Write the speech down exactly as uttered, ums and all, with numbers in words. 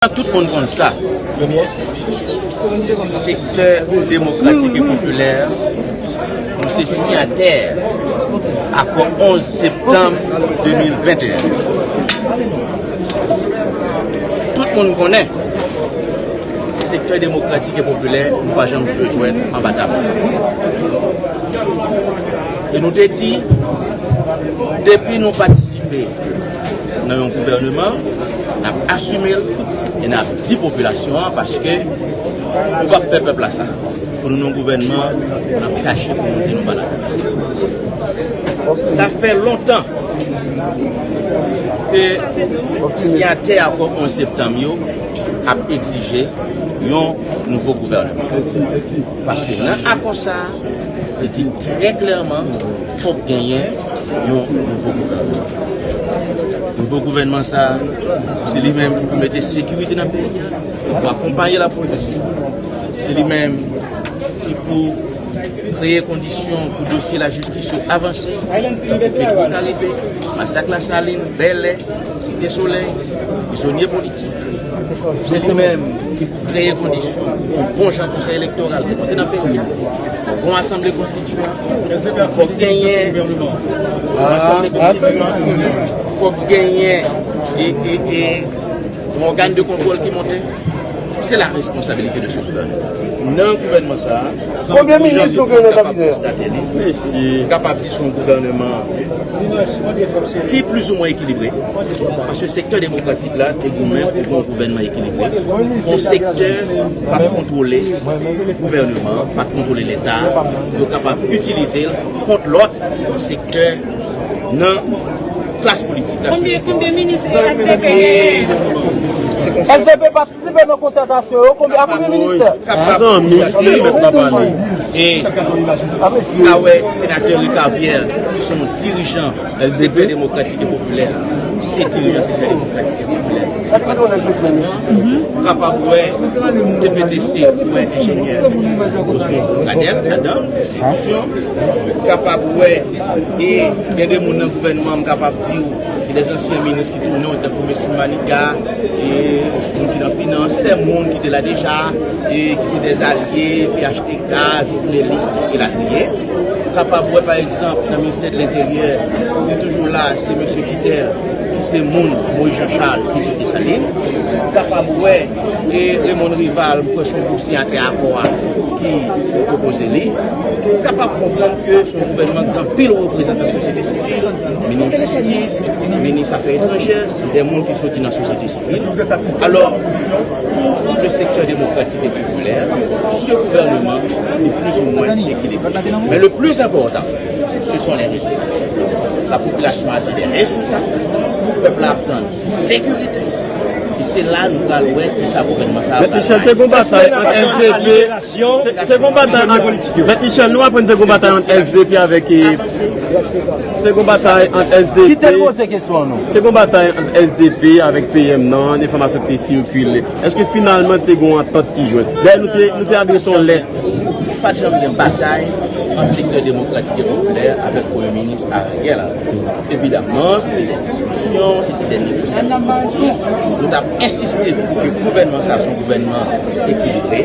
Tout moun konn sa. Sektè Demokratik e Popilè, nou se siyatè akò onz septanm de mil venteyen. Tout moun konnen Sektè Demokratik e Popilè, nou pa janm jwe jwèt anba tab. E nou te di, depi nou patisipe nan yon gouvèneman, n ap asime l e n ap di popilasyon an, paske nou p ap fè pèp la sa. Pou nou nan gouvènman, n ap kache pou nou di nou pa la. Sa fè lontan ke siyatè akò onz septanm yo ap egzije yon nouvo gouvèneman. Paske nan akò sa a, li di trè klèman, fòk genyen yon nouvo gouvènman. Nouvo gouvènman sa a, se li menm ki pou mete sekirite nan peyi a, ki pou akonpaye lapolis. Se li menm ki pou kreye kondisyon pou dosye lajistis yo avanse, Petro Karibe, masak Lasalin, Bèlè, Site Solèy, prizonye politik. Se li menm ki pou kreye kondisyon pou yon bon jan konsèy elektoral pou monte nan peyi a. Fòk yon asanble konstitiyan, fòk genyen yon asanble konstitiyan, fòk genyen e, e, e, yon ògàn de kontwòl ki monte. Se la responsabilite de ce gouvernement. Nan gouvènman sa a, Konbyen minis nou gen nan kabinè a? Mesye. Kapab di se yon gouvènman ki plizoumwen ekilibre, paske sektè demokratik la te goumen pou yon gouvènman ekilibre. Yon sektè p ap kontwole gouvènman an, p ap kontwole Leta a, pou yo kapab itilize l kont lòt sektè nan klas politik la. Konbyen, konbyen minis S D P genyen? Se konsa. S D P patisipe nan konsètasyon yo, konbyen, a konbyen ministè? Kapab, kapab. Mezanmi, kite mèt la pale. E, a, mesye. Ka wè senatè Ricard Pierre, ki se yon dirijan Sektè Demokratik e Popilè, se dirijan Sektè Demokratik e Popilè. Kapab wè T P T C, wè enjenyè Osmond Pradel ladan, se yon opsyon. Kapab wè, e gen de moun nan gouvènman, m kapab di w, gen de ansyen minis ki tounen, tankou mesye Manika, e moun ki nan finans, se de moun ki te la deja, e ki se de alye, P H T K, Jovenelis, elatriye. Ou kapab wè, pa egzanp, nan ministè de lenteryè, li toujou la, se mesye Kitèl, ki se moun Moïse Jean Charles, pitit Desalin. Ou kapab wè, e Raymond Rival, m kwè se yon gwoup siyatè akò a ki pwopoze li. Ou kapab konprann ke se yon gouvènman ki gen anpil reprezantan sosyete sivil, minis jistis, minis afè etranjè, se de moun ki soti nan sosyete sivil. Alors, pour le secteur démocratique et populaire, ce gouvernement est plus ou moins équilibré. Mais le plus important, ce sont les résultats. La population attend des résultats, pèp la ap tann sekirite. E se la nou pral wè kisa gouvènman sa a pral bay. Mèt Michel, te gon batay ant S D P, te, te gon batay ant, Mèt Michel, nou aprann te gon batay ant S D P avèk, eh, te gon batay ant S D P. Kite l poze kesyon an non. Te gon batay ant S D P avèk P M nan, enfòmasyon ki te sikile. Èske finalman te gon antant ki jwenn? Dayè nou te, nou te adrese yon lèt. Pa t janm gen batay ant sektè demokratik e popilè avèk Premye Minis Ariel Henry. Evidaman, se te de diskisyon, se te de negosyasyon politik. Nou t ap ensiste pou ke gouvènman sa a se yon gouvènman ekilibre.